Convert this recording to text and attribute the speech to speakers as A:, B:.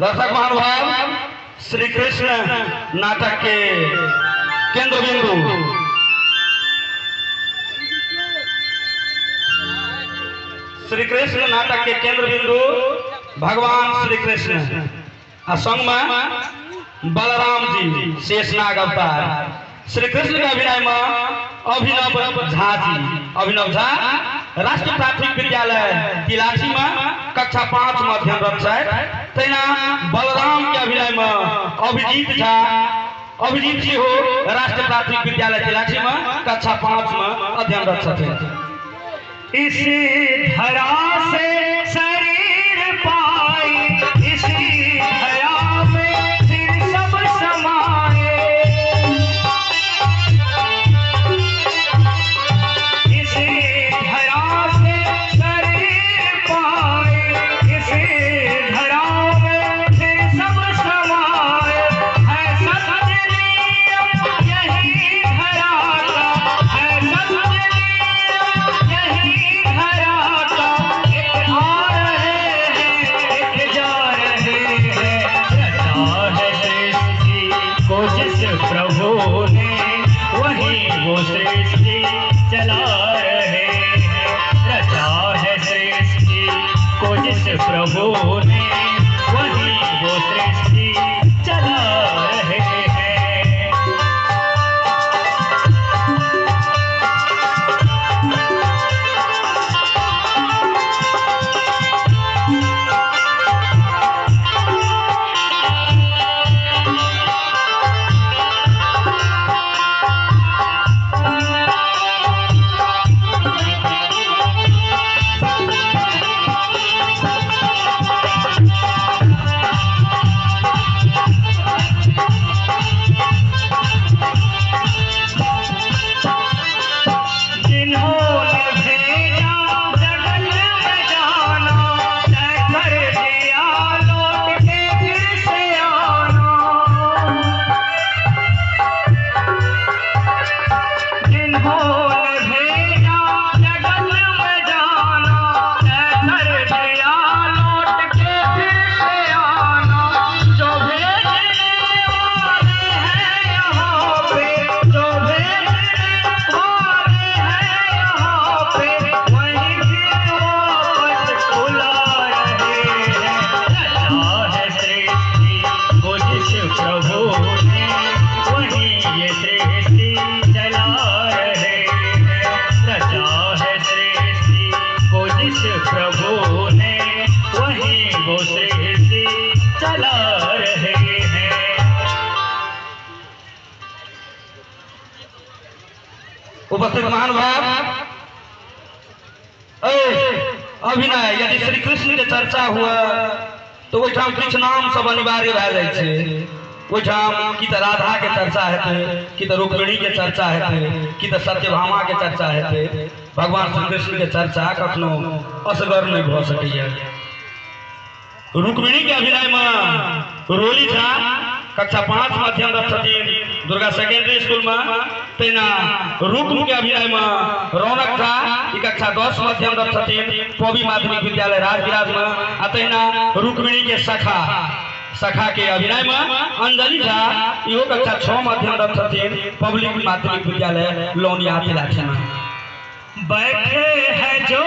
A: दर्शक महानुभाव, श्री कृष्ण नाटक के केंद्र बिंदु श्री कृष्ण नाटक के केंद्र बिंदु भगवान श्री कृष्ण आ संग में बलराम जी शेषनाग अवतार। श्री कृष्ण के अभिनय में अभिनव झा जी, अभिनव झा राष्ट्रीय प्राथमिक विद्यालय तिलाठी में कक्षा 5 में अध्ययनरत छथि। तहिना बलराम के अभिनय में अभिजीत झा, अभिजीत जी हो राष्ट्रीय प्राथमिक विद्यालय तिलाठी में कक्षा 5 में अध्ययनरत छथि।
B: इसी धरा से शरीर पाई, इसी धरा में फिर सब समाए, इसी धरा से शरीर पाई, इसी धरा में फिर सब समाए, है सत्य नियम यही धरा का, है सत्य नियम यही धरा का, एक आ रहे हैं एक जा रहे हैं, रचा है सृष्टि को जिस प्रभु ने, वही वो सृष्टि चला रहे हैं, रचा है सृष्टि को जिस प्रभु ने, वही वो सृष्टि चला रहे हैं। जिन्होंने भेजा जगत में जाना, तय कर दिया लौट के फिर से आना, जिन्होंने भेजा जगत में जाना, तय कर दिया लौट के फिर से आना, जो भेजने वाले हैं यहाँ पे, जो भेजने वाले हैं यहाँ पे, वही फिर वापस बुला रहे हैं, रचा है सृष्टि को जिस प्रभु ने, वही ये सृष्टि चला रहे हैं, रचा है सृष्टि को जिस प्रभु ने, वही वो सृष्टि चला रहे हैं।
A: उपस्थित महानुभाव, अभिनय यदि श्री कृष्ण के चर्चा हुआ तो ओहिठाम किछु नाम सब अनिवार्य भए जाइ छै। ओहिठाम की तऽ राधा के चर्चा हेतै, की तऽ रुक्मिणी के चर्चा हेतै, की तऽ सत्यभामा के चर्चा हेतै। भगवान श्री कृष्ण के चर्चा कखनो असगर नहि भऽ सकैए। रुक्मिणी के अभिनय में रोली झा कक्षा 5 में अध्ययनरत छथिन दुर्गा सेकेंडरी स्कूल में। तहिना रुक्म के अभिनय में रौनक झा ई कक्षा 10 में अध्ययनरत छथिन पवी माध्यमिक विद्यालय राजविराज में। आ तहिना रुक्मिणी के सखा, सखा के अभिनय में अंजलि झा इहो कक्षा 6 में अध्ययनरत छथिन पब्लिक माध्यमिक विद्यालय लौनिया तिलाठी में।
B: बैठे हैं जो